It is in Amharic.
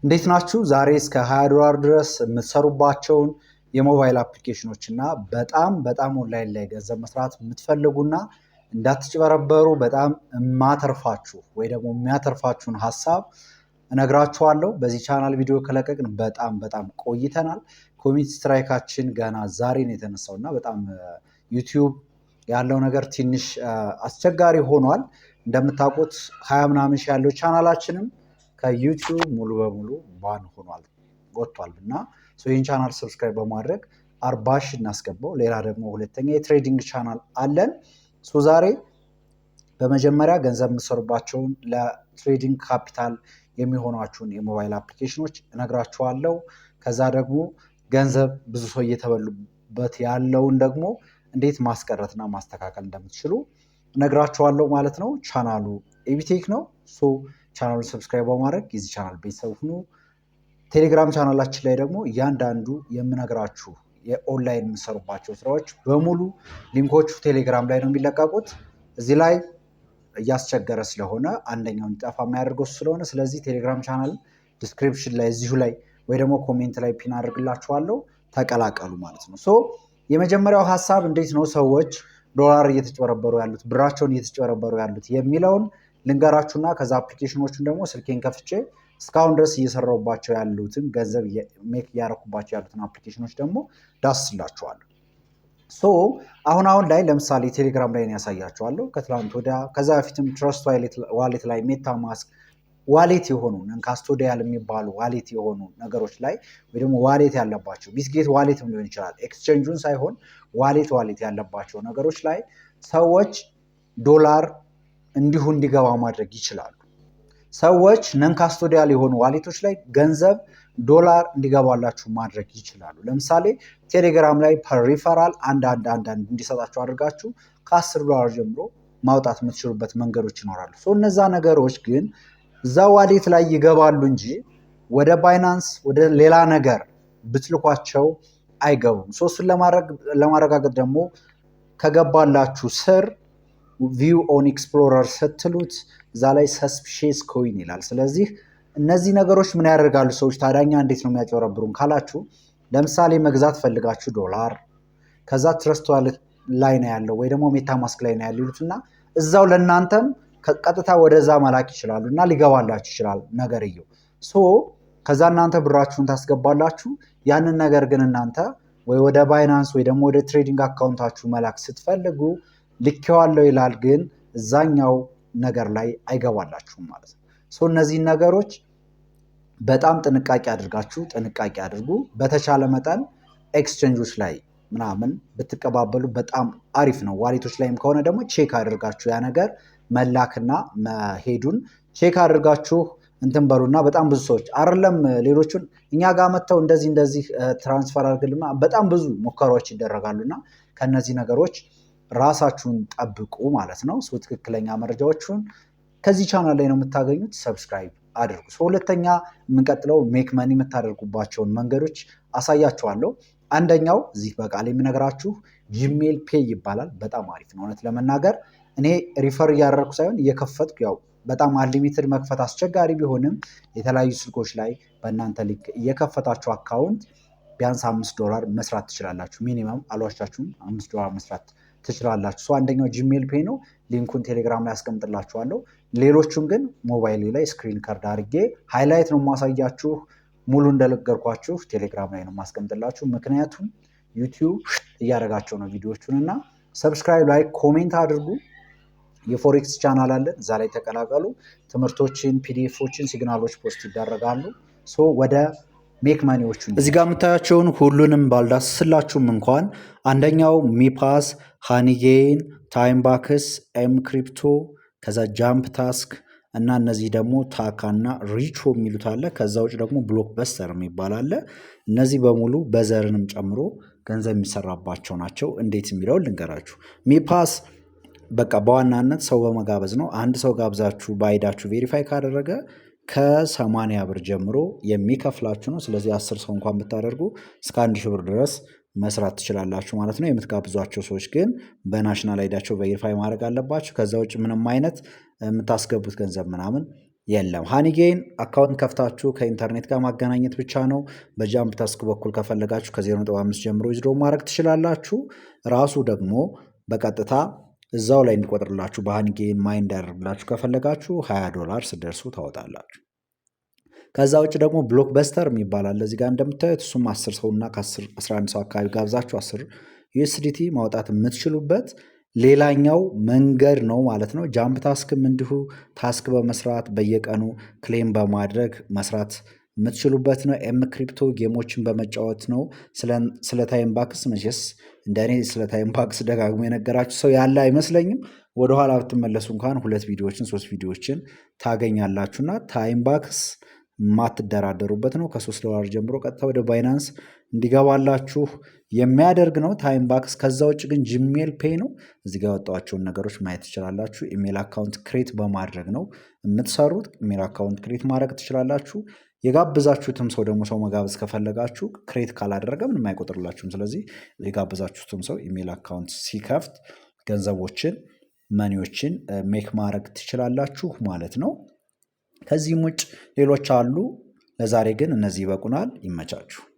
እንዴት ናችሁ? ዛሬ እስከ 20 ዶላር ድረስ የምትሰሩባቸውን የሞባይል application ኖች እና በጣም በጣም ኦንላይን ላይ ገንዘብ መስራት የምትፈልጉና እንዳትጭበረበሩ በጣም የማተርፋችሁ ወይ ደግሞ የሚያተርፋችሁን ሀሳብ እነግራችኋለሁ። በዚህ ቻናል ቪዲዮ ከለቀቅን በጣም በጣም ቆይተናል። Community strike ኣችን ገና ዛሬ ነው የተነሳው እና በጣም ዩቲዩብ ያለው ነገር ትንሽ አስቸጋሪ ሆኗል። እንደምታውቁት 20 ምናምን ሺህ ያለው ቻናላችንም ከዩቲዩብ ሙሉ በሙሉ ban ሆኗል፣ ወጥቷል። እና ይህን channel subscribe በማድረግ 40,000 እናስገባው። ሌላ ደግሞ ሁለተኛ የ trading channel አለን። So ዛሬ በመጀመሪያ ገንዘብ የምትሰሩባቸውን ለ trading capital የሚሆኗችሁን የሞባይል application ኖች እነግራችኋለሁ። ከዛ ደግሞ ገንዘብ ብዙ ሰው እየተበሉበት ያለውን ደግሞ እንዴት ማስቀረትና ማስተካከል እንደምትችሉ እነግራችኋለሁ ማለት ነው። ቻናሉ ኤቢቴክ ነው። So ቻናሉን subscribe በማድረግ የዚህ ቻናል ቤተሰብ ሁኑ። ቴሌግራም ቻናላችን ላይ ደግሞ እያንዳንዱ የምነግራችሁ የኦንላይን የምሰሩባቸው ስራዎች በሙሉ link ኦቹ ቴሌግራም ላይ ነው የሚለቀቁት። እዚህ ላይ እያስቸገረ ስለሆነ፣ አንደኛው እንዲጠፋ የሚያደርገው ስለሆነ፣ ስለዚህ ቴሌግራም channel description ላይ እዚሁ ላይ ወይ ደግሞ comment ላይ pin አድርግላችኋለሁ፣ ተቀላቀሉ ማለት ነው። So የመጀመሪያው ሀሳብ እንዴት ነው ሰዎች ዶላር እየተጭበረበሩ ያሉት፣ ብራቸውን እየተጭበረበሩ ያሉት የሚለውን ልንገራችሁና ከዛ application ኖቹን ደግሞ ስልኬን ከፍቼ እስካሁን ድረስ እየሰራሁባቸው ያሉትን፣ ገንዘብ make እያረኩባቸው ያሉትን application ኖች ደግሞ ዳስስላችኋለሁ። So አሁን አሁን ላይ ለምሳሌ ቴሌግራም ላይ ያሳያችኋለሁ። ከትላንት ወዲያ፣ ከዛ በፊትም Trust Wallet ላይ፣ MetaMask wallet የሆኑ፣ non-custodial የሚባሉ wallet የሆኑ ነገሮች ላይ ወይ ደግሞ wallet ያለባቸው፣ Bitget wallet ም ሊሆን ይችላል፣ exchange ኡን ሳይሆን wallet ያለባቸው ነገሮች ላይ ሰዎች ዶላር እንዲሁ እንዲገባ ማድረግ ይችላሉ። ሰዎች non-custodial የሆኑ wallet ኦች ላይ ገንዘብ ዶላር እንዲገባላችሁ ማድረግ ይችላሉ። ለምሳሌ ቴሌግራም ላይ per referral አንድ አንድ አንድ አንድ እንዲሰጣችሁ አድርጋችሁ ከ10 ዶላር ጀምሮ ማውጣት የምትችሉበት መንገዶች ይኖራሉ። So እነዛ ነገሮች ግን እዛ wallet ላይ ይገባሉ እንጂ ወደ Binance ወደ ሌላ ነገር ብትልኳቸው አይገቡም። So እሱን ለማረጋገጥ ደግሞ ከገባላችሁ ስር view on explorer ስትሉት እዛ ላይ suspicious coin ይላል። ስለዚህ እነዚህ ነገሮች ምን ያደርጋሉ? ሰዎች ታዲያ እኛ እንዴት ነው የሚያጭበረብሩን ካላችሁ፣ ለምሳሌ መግዛት ፈልጋችሁ ዶላር፣ ከዛ Trust Wallet ላይ ነው ያለው ወይ ደግሞ MetaMask ላይ ነው ያለው ይሉትና እዛው ለእናንተም ቀጥታ ወደዛ መላክ ይችላሉ እና ሊገባላችሁ ይችላል ነገርየው። So ከዛ እናንተ ብራችሁን ታስገባላችሁ። ያንን ነገር ግን እናንተ ወይ ወደ Binance ወይ ደግሞ ወደ trading account ኣችሁ መላክ ስትፈልጉ ልኬዋለሁ ይላል፣ ግን እዛኛው ነገር ላይ አይገባላችሁም ማለት ነው። So እነዚህን ነገሮች በጣም ጥንቃቄ አድርጋችሁ፣ ጥንቃቄ አድርጉ። በተቻለ መጠን ኤክስቼንጆች ላይ ምናምን ብትቀባበሉ በጣም አሪፍ ነው። Wallet ኦች ላይም ከሆነ ደግሞ check አድርጋችሁ፣ ያ ነገር መላክና መሄዱን check አድርጋችሁ እንትን በሉና። በጣም ብዙ ሰዎች አይደለም ሌሎቹን እኛ ጋር መጥተው እንደዚህ እንደዚህ transfer አድርግልና በጣም ብዙ ሙከራዎች ይደረጋሉና ከእነዚህ ነገሮች ራሳችሁን ጠብቁ ማለት ነው። So ትክክለኛ መረጃዎቹን ከዚህ ቻናል ላይ ነው የምታገኙት። Subscribe አድርጉ። ሁለተኛ የምንቀጥለው make money የምታደርጉባቸውን መንገዶች አሳያችኋለሁ። አንደኛው እዚህ በቃል የምነግራችሁ Gmail Pay ይባላል። በጣም አሪፍ ነው። እውነት ለመናገር እኔ refer እያደረግኩ ሳይሆን እየከፈትኩ፣ ያው በጣም unlimited መክፈት አስቸጋሪ ቢሆንም የተለያዩ ስልኮች ላይ በእናንተ link እየከፈታችሁ account ቢያንስ 5 ዶላር መስራት ትችላላችሁ። Minimum፣ አልዋሻችሁም፣ 5 ዶላር መስራት ትችላላችሁ። So አንደኛው Gmail Pay ነው። Link ኡን ቴሌግራም ላይ አስቀምጥላችኋለሁ። ሌሎቹን ግን ሞባይል ላይ screen record አድርጌ highlight ነው የማሳያችሁ። ሙሉ እንደነገርኳችሁ ቴሌግራም ላይ ነው የማስቀምጥላችሁ። ምክንያቱም ዩቲዩብ እያደረጋቸው ነው ቪዲዮዎቹን። እና subscribe፣ like፣ comment አድርጉ። የ forex channel አለን፣ እዛ ላይ ተቀላቀሉ። ትምህርቶችን፣ PDF ኦችን፣ signal ኦች post ይደረጋሉ። So ወደ make money ዎቹ። እዚህ ጋር የምታያቸውን ሁሉንም ባልዳስስላችሁም እንኳን አንደኛው MePass፣ Honeygain፣ TimeBucks፣ M Crypto፣ ከዛ JumpTask እና እነዚህ ደግሞ ታካ እና ሪቾ የሚሉት አለ። ከዛ ውጭ ደግሞ Blockbuster የሚባል አለ። እነዚህ በሙሉ በዘርንም ጨምሮ ገንዘብ የሚሰራባቸው ናቸው። እንዴት የሚለውን ልንገራችሁ። MePass በቃ በዋናነት ሰው በመጋበዝ ነው። አንድ ሰው ጋብዛችሁ በ ID ኣችሁ verify ካደረገ ከ80 ብር ጀምሮ የሚከፍላችሁ ነው። ስለዚህ 10 ሰው እንኳን ብታደርጉ እስከ 1,000 ብር ድረስ መስራት ትችላላችሁ ማለት ነው። የምትጋብዟቸው ሰዎች ግን በ national ID ኣቸው verify ማድረግ አለባቸው። ከዛ ውጭ ምንም አይነት የምታስገቡት ገንዘብ ምናምን የለም። Honeygain account ከፍታችሁ ከኢንተርኔት ጋር ማገናኘት ብቻ ነው። በ JumpTask በኩል ከፈለጋችሁ ከ0.5 ጀምሮ withdraw ማድረግ ትችላላችሁ። ራሱ ደግሞ በቀጥታ እዛው ላይ እንዲቆጥርላችሁ በ Honeygain mine እንዲያደርግላችሁ ከፈለጋችሁ 20 ዶላር ስትደርሱ ታወጣላችሁ። ከዛ ውጭ ደግሞ Blockbuster የሚባል አለ እዚህ ጋር እንደምታዩት። እሱም 10 ሰው እና ከ11 ሰው አካባቢ ጋብዛችሁ 10 USDT ማውጣት የምትችሉበት ሌላኛው መንገድ ነው ማለት ነው። JumpTask ም እንዲሁ task በመስራት በየቀኑ claim በማድረግ መስራት የምትችሉበት ነው። MCrypto game ኦችን በመጫወት ነው። ስለ TimeBucks መቼስ እንደኔ ስለ TimeBucks ደጋግሞ የነገራችሁ ሰው ያለ አይመስለኝም። ወደኋላ ብትመለሱ እንኳን ሁለት ቪዲዮዎችን ሶስት ቪዲዮዎችን ታገኛላችሁና TimeBucks የማትደራደሩበት ነው። ከ3 ዶላር ጀምሮ ቀጥታ ወደ Binance እንዲገባላችሁ የሚያደርግ ነው TimeBucks። ከዛ ውጭ ግን Gmail Pay ነው። እዚህ ጋር ያወጣኋቸውን ነገሮች ማየት ትችላላችሁ። Email account create በማድረግ ነው የምትሰሩት። Email account create ማድረግ ትችላላችሁ። የጋበዛችሁትም ሰው ደግሞ ሰው መጋበዝ ከፈለጋችሁ create ካላደረገ ምንም አይቆጥርላችሁም። ስለዚህ የጋበዛችሁትም ሰው email account ሲከፍት ገንዘቦችን money ዎችን make ማድረግ ትችላላችሁ ማለት ነው። ከዚህም ውጭ ሌሎች አሉ። ለዛሬ ግን እነዚህ ይበቁናል። ይመቻችሁ።